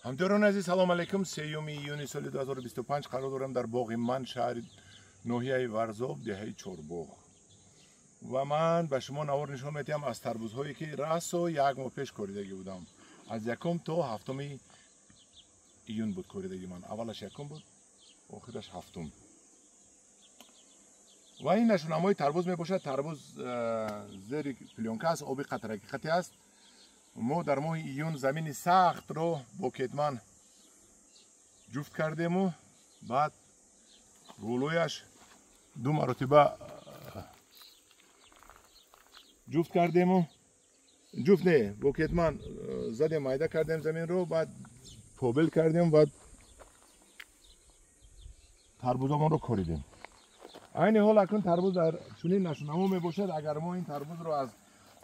Ҳамдиёрони азиз, салом алейкум. 3 июни соли 2025 қарор дорам дар боғи ман, шаҳри ноҳияи Варзоб, деҳаи Чорбоғ. Ва ман ба шумо навор нишон медиҳам аз тарбузҳое ки расо як моҳ пеш коридагӣ будам. Аз 1 то 7 июн буд коридагӣ ман. Аввалаш 1 буд, охираш 7. Ва ин нишонамои тарбуз мебошад. Тарбуз зери плёнка аст, оби қатраги хати аст. Мо дар моҳи июн замини сахтро бо кетман ҷуфт кардему, баъд болояш 2 маротиба ҷуфт кардему, ҷуфт не, бо кетман задем, майда кардем заминро, баъд побел кардем, баъд тарбузамонро коридем. Айни ҳол акнун тарбуз дар чунин нашунамо мебошад. Агар мо ин тарбузро аз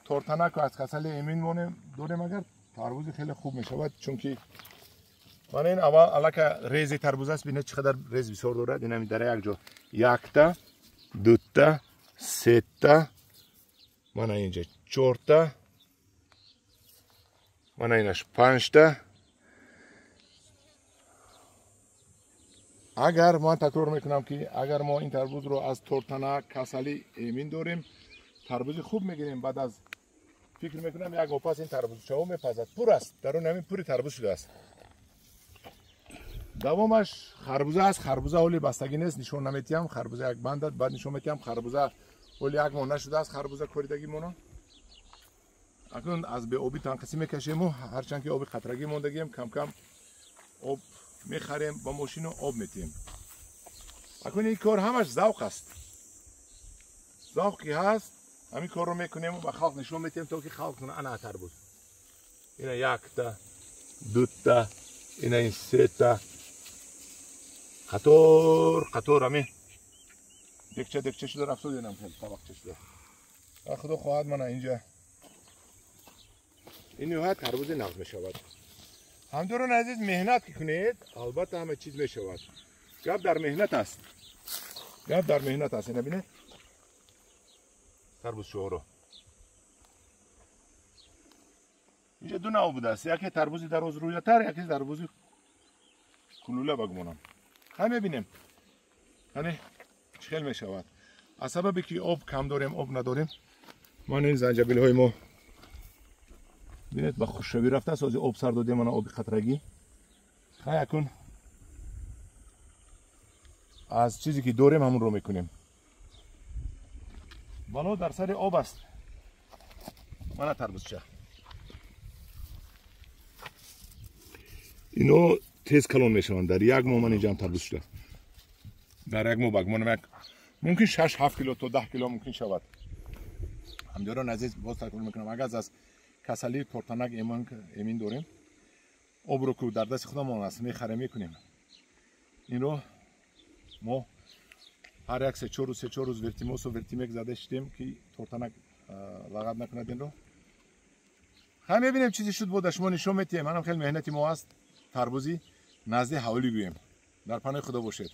тортанак ва аз касали эмин монем дорем, агар тарбузи хеле хуб мешавад, чунки мана ин аввал аллака рези тарбуз аст. Бинед, чӣ қадар рез бисёр дорад. Инами дар як ҷо 1та, 2та, 3та, мана инҷа 4та, мана инаш 5та. Агар ман такрор мекунам, ки агар мо ин тарбузро аз тортанак, касалӣ эмин дорем, тарбузи хуб мегирем. Баъд аз фикр мекунам як моҳ пас ин тарбузчаҳо мепазад. Пур аст, дарун ҳамин пури тарбуз шудааст. Давомаш харбуза аст. Харбуза ҳоли бастагӣ нест, нишон наметиҳам. Харбуза як банд аст, баъд нишон метиҳам. Харбуза ҳоли як моҳ нашудааст, харбуза коридагӣ моно. Акнун аз беобӣ танқисӣ мекашему, ҳарчанд ки оби қатрагӣ мондагием, кам-кам об мехарем ба мошину об метиҳем. Акнун ин кор ҳамаш завқ аст. Завқ ки ҳаст, ҳамин корро мекунем ва ба халқ нишон метиҳем, то ки халқ кунад. Ана тарбуз. Ина 1та, 2та, ина ин 3та. Қатор, қатор ҳамин декча декча шуда рафтод, инам хеле табақча шуда. Худо хоҳад, мана инҷа ин ниҳоят тарбузи нағз мешавад. Ҳамдиёрони азиз, меҳнат ки кунед, албатта ҳама чиз мешавад. Гап дар меҳнат аст. Гап дар меҳнат аст. Ина бинед тарбузчаҳоро. Инҷа 2 навъ будааст. Яке тарбузи дарозрӯятар, яке тарбузи кулула ба гумонам. Ҳам мебинем. Яъне чӣ хел мешавад. Аз сабабе ки об кам дорем, об надорем, ман ин занҷабилҳои мо бинед ба хушшавӣ рафтааст. Ҳозир об сар додем, мана оби қатрагӣ. Хай, акун аз чизе ки дорем ҳамонро мекунем. Бало дар сари об аст. Мана тарбузча. Ино тез калон мешаванд. Дар як моҳ ман инҷаам тарбуз шудааст. Дар як моҳ ба гумонам як мумкин 6-7 кило то 10 кило мумкин шавад. Ҳамдиёрони азиз, боз такрор мекунам, агар аз касалии тортанак эмин дорем, обро ку дар дасти худамон аст, мехарем, мекунем. Инро мо ҳар як 3-4 рӯз, 3-4 рӯз вертимосу вертимек зада шидем, ки тортанак лағат накунад инро. Хай, мебинем чизе шуд, бо шумо нишон метиҳем. Манам хеле меҳнати мо аст. Тарбузи назди ҳавлӣ гӯем. Дар паноҳи Худо бошед.